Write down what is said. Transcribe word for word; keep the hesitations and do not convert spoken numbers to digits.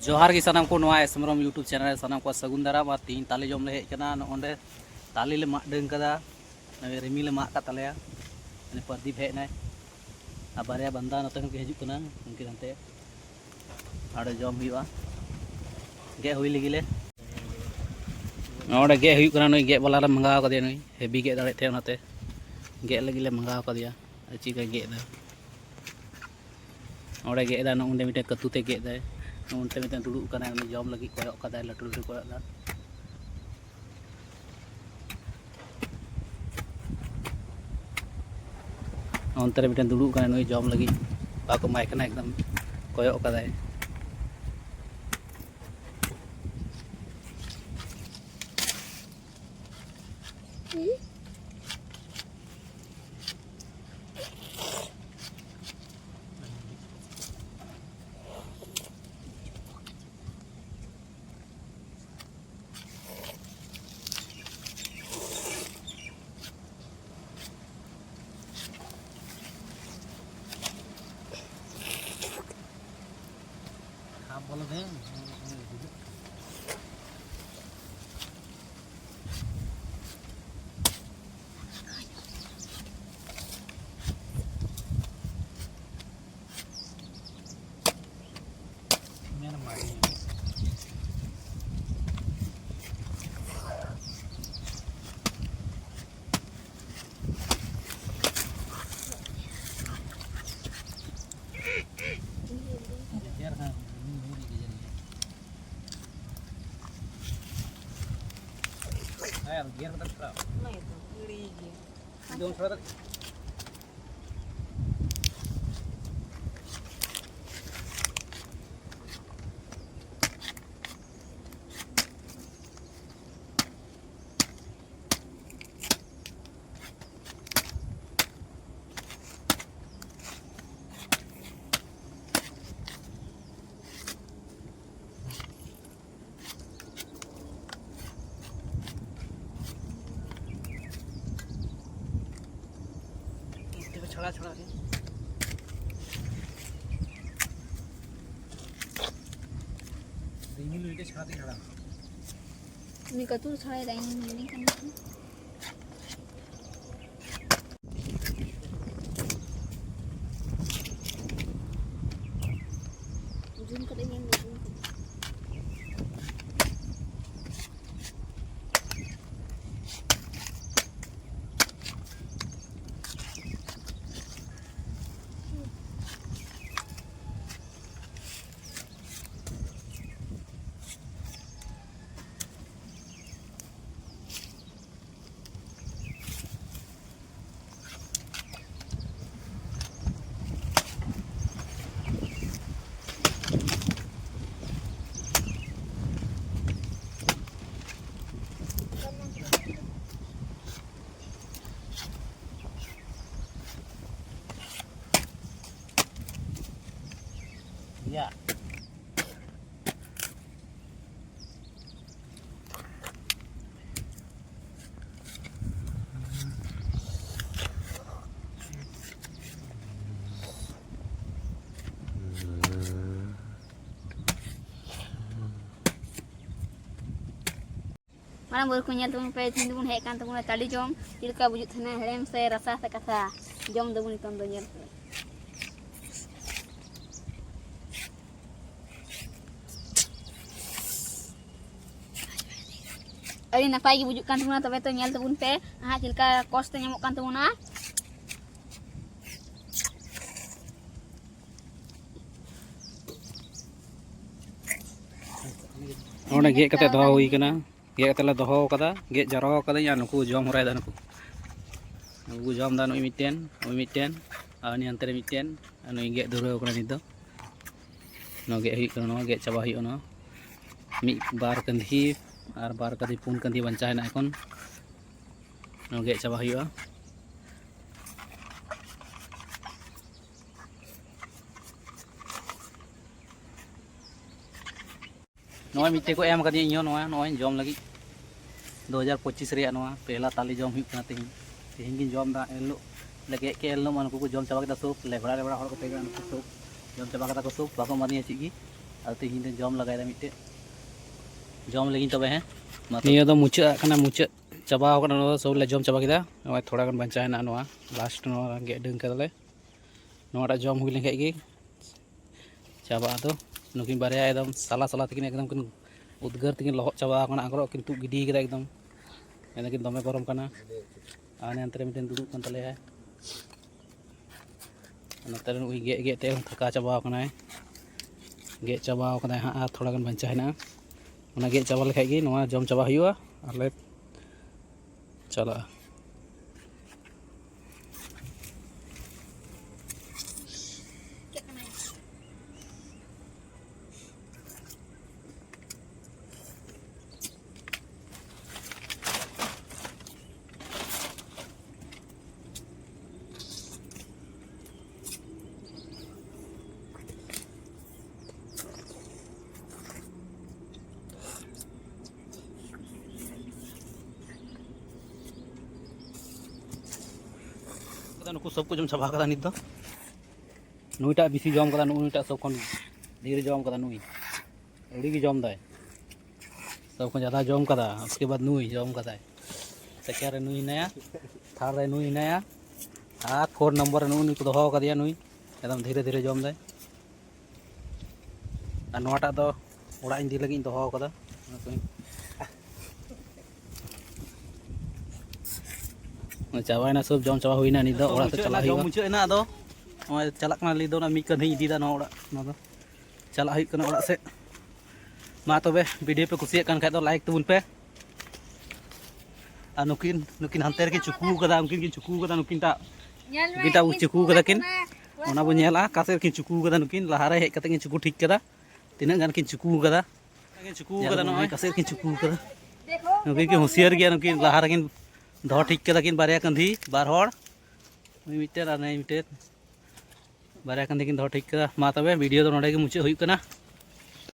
ᱡᱚᱦᱟᱨ ᱜᱮ ᱥᱟᱱᱟᱢ ᱠᱚ, ᱱᱚᱣᱟ ᱮᱥ ᱦᱮᱢᱵᱨᱚᱢ YouTube ᱪᱮᱱᱮᱞ ᱨᱮ ᱥᱟᱱᱟᱢ ᱠᱚ ᱥᱟᱹᱜᱩᱱ ᱫᱟᱨᱟᱢ᱾ ᱟᱨ ᱛᱤᱦᱤᱧ ᱛᱟᱞᱮ ᱡᱚᱢ ᱞᱮ ᱦᱮᱡ ᱟᱠᱟᱱᱟ᱾ ᱱᱚᱜᱼᱚᱸᱰᱮ ᱛᱟᱞᱮ ᱞᱮ ᱢᱟᱜ ᱰᱟᱹᱝ ᱠᱟᱫᱟ, ᱱᱚᱜᱼᱚᱭ ᱨᱤᱢᱤᱞ ᱞᱮ ᱢᱟᱜ ᱠᱟᱫ ᱛᱟᱞᱮᱭᱟ᱾ ᱩᱱᱤ ᱯᱨᱚᱫᱤᱯ ᱦᱮᱡ ᱮᱱᱟᱭ, ᱟᱨ ᱵᱟᱨᱭᱟ ᱵᱟᱱᱫᱟ ᱱᱚᱛᱮ ᱠᱷᱚᱱ ᱠᱤᱱ ᱦᱤᱡᱩᱜ ᱠᱟᱱᱟ, ᱩᱱᱠᱤᱱ ᱦᱟᱱᱛᱮ ᱟᱨᱚ ᱡᱚᱢ ᱦᱩᱭᱩᱜᱼᱟ᱾ ᱜᱮᱫ ᱦᱩᱭ ᱞᱮᱜᱮ ᱞᱮ᱾ ᱱᱚᱰᱮ ᱜᱮᱫ ᱦᱩᱭᱩᱜ ᱠᱟᱱᱟ, ᱱᱩᱭ ᱜᱮᱫ ᱵᱟᱞᱟ ᱞᱮ ᱢᱟᱸᱜᱟᱣ ᱠᱟᱫᱮᱭᱟ, ᱱᱩᱭ ᱦᱮᱵᱤ ᱜᱮᱫ ᱫᱟᱲᱮᱭᱟᱜ ᱛᱟᱦᱮᱸᱫ, ᱚᱱᱟᱛᱮ ᱜᱮᱫ ᱞᱟᱹᱜᱤᱫ ᱞᱮ ᱢᱟᱸᱜᱟᱣ ᱠᱟᱫᱮᱭᱟ᱾ ᱟᱨ ᱪᱮᱫ ᱞᱮᱠᱟᱭ ᱜᱮᱫ ᱮᱫᱟ, ᱱᱚᱰᱮ ᱜᱮᱫ ᱮᱫᱟ, ᱱᱚᱜᱼᱚ ᱱᱚᱰᱮ ᱢᱤᱫᱴᱮᱱ ᱠᱟᱹᱛᱩ ᱛᱮ ᱜᱮᱫ ᱮᱫᱟᱭ, ᱱᱚᱜᱼᱚ ᱱᱚᱰᱮ ᱢᱤᱫᱴᱮᱱ ᱫᱩᱲᱩᱵ ᱠᱟᱱᱟᱭ, ᱩᱱᱤ ᱡᱚᱢ ᱞᱟᱹᱜᱤᱫ ᱠᱚᱭᱚᱜ ᱠᱟᱫᱟᱭ, ᱞᱟᱹᱴᱩ ᱞᱟᱹᱴᱩ ᱠᱚᱭᱚᱜ ᱮᱫᱟ᱾ ᱚᱱᱛᱮ ᱨᱮ ᱢᱤᱫᱴᱮᱱ ᱫᱩᱲᱩᱵ ᱠᱟᱱᱟᱭ, ᱱᱩᱭ ᱡᱚᱢ ᱞᱟᱹᱜᱤᱫ ᱵᱟᱠᱚ ᱮᱢᱟᱭ ᱠᱟᱱᱟ, ᱮᱠᱫᱚᱢ ᱠᱚᱭᱚᱜ ᱠᱟᱫᱟᱭ᱾ ᱪᱷᱟᱲᱟ ᱪᱷᱟᱲᱟ ᱜᱮ᱾ ᱩᱱᱤ ᱠᱟᱹᱴᱩᱵ ᱪᱷᱟᱲᱟᱭ ᱫᱟᱭ, ᱤᱧ ᱢᱮᱱᱫᱟᱹᱧ ᱠᱟᱱᱟ᱾ ᱡᱩᱢ ᱠᱟᱛᱮ ᱧᱮᱞ ᱢᱮ, ᱡᱩᱢ ᱠᱟᱛᱮ᱾ ᱭᱟ᱾ ᱢᱟᱨᱟᱝ ᱵᱩᱨᱩ ᱠᱚ ᱧᱮᱞ ᱛᱟᱵᱚᱱ ᱯᱮ, ᱛᱮᱦᱮᱧ ᱫᱚᱵᱚᱱ ᱦᱮᱡ ᱟᱠᱟᱱ ᱛᱟᱵᱚᱱᱟ ᱛᱟᱞᱮ ᱡᱚᱢ᱾ ᱪᱮᱫ ᱞᱮᱠᱟ ᱵᱩᱡᱩᱜ ᱛᱟᱦᱮᱱᱟ, ᱦᱮᱲᱮᱢ ᱥᱮ ᱨᱟᱥᱟ ᱥᱮ ᱠᱟᱥᱟ? ᱡᱚᱢ ᱫᱟᱵᱚᱱ ᱱᱤᱛᱚᱝ ᱫᱚ, ᱧᱮᱞ ᱯᱮ᱾ ᱟᱹᱰᱤ ᱱᱟᱯᱟᱭ ᱜᱮ ᱵᱩᱡᱩᱜ ᱠᱟᱱ ᱛᱟᱵᱚᱱᱟ᱾ ᱛᱚᱵᱮ ᱛᱚ ᱧᱮᱞ ᱛᱟᱵᱚᱱ ᱯᱮ ᱦᱟᱸᱜ ᱪᱮᱫ ᱞᱮᱠᱟ ᱠᱚᱥ ᱛᱮ ᱧᱟᱢᱚᱜ ᱠᱟᱱ ᱛᱟᱵᱚᱱᱟ᱾ ᱱᱚᱰᱮ ᱜᱮᱫ ᱠᱟᱛᱮ ᱫᱚᱦᱚ ᱦᱩᱭ ᱠᱟᱱᱟ᱾ ᱜᱮᱫ ᱠᱟᱛᱮ ᱞᱮ ᱫᱚᱦᱚ ᱠᱟᱫᱟ, ᱜᱮᱫ ᱡᱟᱣᱨᱟ ᱠᱟᱫᱟᱹᱧ ᱟᱨ ᱱᱩᱠᱩ ᱡᱚᱢ ᱦᱚᱨᱟᱭᱮᱫᱟ᱾ ᱱᱩᱠᱩ, ᱱᱩᱠᱩ ᱠᱚ ᱡᱚᱢ ᱮᱫᱟ᱾ ᱱᱩᱭ ᱢᱤᱫᱴᱮᱱ, ᱱᱩᱭ ᱢᱤᱫᱴᱮᱱ, ᱟᱨ ᱩᱱᱤ ᱦᱟᱱᱛᱮ ᱨᱮ ᱢᱤᱫᱴᱮᱱ, ᱟᱨ ᱱᱩᱭ ᱜᱮᱫ ᱫᱷᱩᱨᱟᱹᱣ ᱠᱟᱱᱟ ᱱᱤᱛ ᱫᱚ᱾ ᱱᱚᱣᱟ ᱜᱮᱫ ᱦᱩᱭᱩᱜ ᱠᱟᱱᱟ, ᱱᱚᱣᱟ ᱜᱮᱫ ᱪᱟᱵᱟ ᱦᱩᱭᱩᱜᱼᱟ᱾ ᱱᱚᱣᱟ ᱢᱤᱫ ᱵᱟᱨ ᱠᱟᱹᱱᱫᱷᱤ ᱟᱨ ᱵᱟᱨ ᱠᱟᱹᱱᱫᱷᱤ ᱯᱩᱱ ᱠᱟᱹᱱᱫᱷᱤ ᱵᱟᱧᱪᱟᱣ ᱦᱮᱱᱟᱜᱼᱟ ᱮᱠᱷᱚᱱ᱾ ᱱᱚᱣᱟ ᱜᱮᱫ ᱪᱟᱵᱟ ᱦᱩᱭᱩᱜᱼᱟ᱾ ᱱᱚᱜᱼᱚᱭ ᱢᱤᱫᱴᱮᱡ ᱠᱚ ᱮᱢ ᱠᱟᱫᱤᱧᱟ, ᱤᱧ ᱦᱚᱸ ᱱᱚᱣᱟ ᱱᱚᱜᱼᱚᱭ ᱡᱚᱢ ᱞᱟᱹᱜᱤᱫ᱾ ᱫᱩ ᱦᱟᱡᱟᱨ ᱯᱚᱸᱪᱤᱥ ᱨᱮᱭᱟᱜ ᱱᱚᱣᱟ ᱯᱮᱦᱞᱟ ᱛᱟᱞᱮ ᱡᱚᱢ ᱦᱩᱭᱩᱜ ᱠᱟᱱᱟ ᱛᱮᱦᱮᱧ᱾ ᱛᱮᱦᱮᱧ ᱜᱤᱧ ᱡᱚᱢ ᱮᱫᱟ᱾ ᱮᱱᱦᱤᱞᱳᱜ ᱞᱮ ᱜᱮᱫ ᱠᱮᱫ, ᱮᱱᱦᱤᱞᱳᱜ ᱢᱟ ᱱᱩᱠᱩ ᱠᱚ ᱡᱚᱢ ᱪᱟᱵᱟ ᱠᱮᱫᱟ ᱥᱳᱵ, ᱞᱮᱵᱲᱟ ᱞᱮᱵᱲᱟ ᱦᱚᱲ ᱠᱚ ᱛᱟᱦᱮᱸ ᱠᱟᱱᱟ, ᱱᱩᱠᱩ ᱥᱳᱵ ᱡᱚᱢ ᱪᱟᱵᱟ ᱠᱮᱫᱟ ᱠᱚ ᱥᱳᱵ, ᱵᱟᱠᱚ ᱮᱢᱟᱫᱤᱧᱟ ᱪᱮᱫ ᱜᱮ᱾ ᱟᱫᱚ ᱛᱮᱦᱮᱧ ᱫᱚᱧ ᱡᱚᱢ ᱞᱟᱜᱟᱭᱮᱫᱟ ᱢᱤᱫᱴᱮᱡ᱾ ᱡᱚᱢ ᱞᱟᱹᱜᱤᱫ ᱛᱚᱵᱮ, ᱦᱮᱸ? ᱢᱟ ᱛᱚᱵᱮ᱾ ᱱᱤᱭᱟᱹ ᱫᱚ ᱢᱩᱪᱟᱹᱫ ᱟᱜ ᱠᱟᱱᱟ, ᱢᱩᱪᱟᱹᱫ ᱪᱟᱵᱟᱣ ᱟᱠᱟᱱᱟ᱾ ᱱᱚᱣᱟ ᱫᱚ ᱥᱚᱵ ᱞᱮ ᱡᱚᱢ ᱪᱟᱵᱟ ᱠᱮᱫᱟ᱾ ᱱᱚᱜᱼᱚᱭ ᱛᱷᱚᱲᱟ ᱜᱟᱱ ᱵᱟᱧᱪᱟᱣ ᱦᱮᱱᱟᱜᱼᱟ, ᱱᱚᱣᱟ ᱞᱟᱥᱴ ᱱᱚᱣᱟ ᱜᱮᱫ ᱰᱟᱹᱝ ᱠᱟᱫᱟᱞᱮ᱾ ᱱᱚᱣᱟᱴᱟᱜ ᱡᱚᱢ ᱦᱩᱭ ᱞᱮᱱᱠᱷᱟᱡ ᱜᱮ ᱪᱟᱵᱟᱜᱼᱟ᱾ ᱟᱫᱚ ᱱᱩᱠᱤᱱ ᱵᱟᱨᱭᱟ ᱮᱠᱫᱚᱢ ᱥᱟᱞᱟ ᱥᱟᱞᱟ ᱛᱮᱠᱤᱱ ᱮᱠᱫᱚᱢ ᱠᱤᱱ ᱩᱫᱽᱜᱟᱹᱨ ᱛᱮᱠᱤᱱ ᱞᱚᱦᱚᱫ ᱪᱟᱵᱟ ᱟᱠᱟᱱᱟ, ᱟᱝᱨᱚᱜ ᱠᱤᱱ ᱛᱩᱫ ᱜᱤᱰᱤ ᱠᱟᱫᱟ ᱮᱠᱫᱚᱢ᱾ ᱢᱮᱱᱫᱟᱠᱤᱱ ᱫᱚᱢᱮ ᱜᱚᱨᱚᱢ ᱠᱟᱱᱟ᱾ ᱟᱨ ᱦᱟᱱᱛᱮ ᱨᱮ ᱢᱤᱫᱴᱮᱱ ᱫᱩᱲᱩᱵ ᱠᱟᱱ ᱛᱟᱞᱮᱭᱟᱭ᱾ ᱱᱚᱛᱮ ᱨᱮ ᱱᱩᱭ ᱜᱮᱫ ᱜᱮᱫ ᱛᱮ ᱛᱷᱟᱠᱟ ᱪᱟᱵᱟᱣ ᱠᱟᱱᱟᱭ, ᱜᱮᱫ ᱪᱟᱵᱟᱣ ᱠᱟᱫᱟᱭ ᱦᱟᱸᱜ, ᱟᱨ ᱛᱷᱚᱲᱟ ᱜᱟᱱ ᱵᱟᱧᱪᱟᱣ ᱦᱮᱱᱟᱜᱼᱟ᱾ ᱚᱱᱟ ᱜᱮᱫ ᱪᱟᱵᱟ ᱞᱮᱠᱷᱟᱡ ᱜᱮ ᱱᱚᱣᱟ ᱡᱚᱢ ᱪᱟᱵᱟ ᱦᱩᱭᱩᱜᱼᱟ, ᱟᱨ ᱞᱮ ᱪᱟᱞᱟᱜᱼᱟ᱾ ᱱᱩᱠᱩ ᱥᱚᱵ ᱠᱚ ᱡᱚᱢ ᱪᱟᱵᱟ ᱠᱟᱫᱟ ᱱᱤᱛ ᱫᱚ᱾ ᱱᱩᱭᱴᱟᱜ ᱵᱮᱥᱤ ᱡᱚᱢ ᱠᱟᱫᱟ, ᱱᱩᱜᱼᱩ ᱱᱩᱭᱴᱟᱜ ᱥᱚᱵ ᱠᱷᱚᱱ ᱰᱷᱮᱨ ᱡᱚᱢ ᱠᱟᱫᱟ ᱱᱩᱭ᱾ ᱟᱹᱰᱤ ᱜᱮ ᱡᱚᱢ ᱫᱟᱭ, ᱥᱚᱵ ᱠᱷᱚᱱ ᱡᱟᱫᱟ ᱡᱚᱢ ᱠᱟᱫᱟ᱾ ᱩᱥᱠᱮ ᱵᱟᱫ ᱱᱩᱭ ᱡᱚᱢ ᱠᱟᱫᱟᱭ᱾ ᱥᱮᱠᱮᱱᱰ ᱨᱮ ᱱᱩᱭ ᱦᱮᱱᱟᱭᱟ, ᱛᱷᱟᱨᱰ ᱨᱮ ᱱᱩᱭ ᱦᱮᱱᱟᱭᱟ, ᱟᱨ ᱯᱷᱳᱨ ᱱᱚᱢᱵᱚᱨ ᱨᱮ ᱱᱩᱜᱼᱩ ᱱᱩᱭ ᱠᱚ ᱫᱚᱦᱚ ᱟᱠᱟᱫᱮᱭᱟ᱾ ᱱᱩᱭ ᱮᱠᱫᱚᱢ ᱫᱷᱤᱨᱮ ᱫᱷᱤᱨᱮ ᱡᱚᱢ ᱫᱟᱭ᱾ ᱟᱨ ᱱᱚᱣᱟᱴᱟᱜ ᱫᱚ ᱚᱲᱟᱜ ᱤᱧ ᱤᱫᱤ ᱞᱟᱹᱜᱤᱫ ᱤᱧ ᱫᱚᱦᱚ ᱟᱠᱟᱫᱟ᱾ ᱪᱟᱵᱟᱭᱮᱱᱟ, ᱥᱚᱵ ᱡᱚᱢ ᱪᱟᱵᱟ ᱦᱩᱭᱱᱟ᱾ ᱱᱤᱛ ᱫᱚ ᱚᱲᱟᱜ ᱥᱮᱫ ᱪᱟᱞᱟᱜ ᱦᱩᱭᱩᱜᱼᱟ᱾ ᱢᱩᱪᱟᱹᱫ ᱮᱱᱟ, ᱟᱫᱚ ᱱᱚᱜᱼᱚᱭ ᱪᱟᱞᱟᱜ ᱠᱟᱱᱟ᱾ ᱞᱟᱹᱭ ᱫᱚ ᱚᱱᱟ ᱢᱤᱫ ᱠᱟᱹᱱᱦᱤᱧ ᱤᱫᱤᱭᱮᱫᱟ ᱱᱚᱣᱟ ᱚᱲᱟᱜ, ᱱᱚᱣᱟ ᱫᱚ ᱪᱟᱞᱟᱜ ᱦᱩᱭᱩᱜ ᱠᱟᱱᱟ ᱚᱲᱟᱜ ᱥᱮᱫ᱾ ᱢᱟ ᱛᱚᱵᱮ, ᱵᱷᱤᱰᱤᱭᱳ ᱯᱮ ᱠᱩᱥᱤᱭᱟᱜ ᱠᱟᱱ ᱠᱷᱟᱡ ᱫᱚ ᱞᱟᱭᱤᱠ ᱛᱟᱵᱚᱱ ᱯᱮ᱾ ᱟᱨ ᱱᱩᱠᱤᱱ, ᱱᱩᱠᱤᱱ ᱦᱟᱱᱛᱮ ᱨᱮᱠᱤᱱ ᱪᱩᱠᱩ ᱠᱟᱫᱟ, ᱩᱱᱠᱤᱱ ᱠᱤᱱ ᱪᱩᱠᱩ ᱠᱟᱫᱟ, ᱱᱩᱠᱤᱱ ᱴᱟᱜ, ᱱᱩᱠᱤᱱ ᱴᱟᱜ ᱪᱩᱠᱩ ᱠᱟᱫᱟ ᱠᱤᱱ᱾ ᱚᱱᱟ ᱵᱚᱱ ᱧᱮᱞᱟ, ᱚᱠᱟ ᱥᱮᱫ ᱨᱮᱠᱤᱱ ᱪᱩᱠᱩ ᱠᱟᱫᱟ ᱱᱩᱠᱤᱱ᱾ ᱞᱟᱦᱟ ᱨᱮ ᱦᱮᱡ ᱠᱟᱛᱮ ᱠᱤᱱ ᱪᱩᱠᱩ ᱴᱷᱤᱠ ᱠᱟᱫᱟ, ᱛᱤᱱᱟᱹᱜ ᱜᱟᱱ ᱠᱤᱱ ᱪᱩᱠᱩ ᱠᱟᱫᱟ᱾ ᱠᱤᱱ ᱪᱩᱠᱩ ᱠᱟᱫᱟ, ᱱᱚᱜᱼᱚᱭ ᱚᱠᱟ ᱥᱮᱫ ᱨᱮᱠᱤᱱ ᱪᱩᱠᱩ ᱠᱟᱫᱟ᱾ ᱱᱩᱠᱤᱱ ᱠᱤᱱ ᱦᱩᱸᱥᱤᱭᱟᱹᱨ ᱜᱮᱭᱟ, ᱱᱩᱠᱤᱱ ᱞᱟᱦᱟ ᱨᱮᱠᱤᱱ ᱫᱚᱦᱚ ᱴᱷᱤᱠ ᱠᱟᱫᱟ ᱠᱤᱱ ᱵᱟᱨᱭᱟ ᱠᱟᱹᱱᱫᱷᱤ, ᱵᱟᱨ ᱦᱚᱲ, ᱱᱩᱭ ᱢᱤᱫᱴᱮᱱ ᱟᱨ ᱱᱩᱭ ᱢᱤᱫᱴᱮᱱ᱾ ᱵᱟᱨᱭᱟ ᱠᱟᱹᱱᱫᱷᱤ ᱠᱤᱱ ᱫᱚᱦᱚ ᱴᱷᱤᱠ ᱠᱟᱫᱟ᱾ ᱢᱟ ᱛᱚᱵᱮ, ᱵᱷᱤᱰᱤᱭᱳ ᱫᱚ ᱱᱚᱰᱮ ᱜᱮ ᱢᱩᱪᱟᱹᱫ ᱦᱩᱭᱩᱜ ᱠᱟᱱᱟ᱾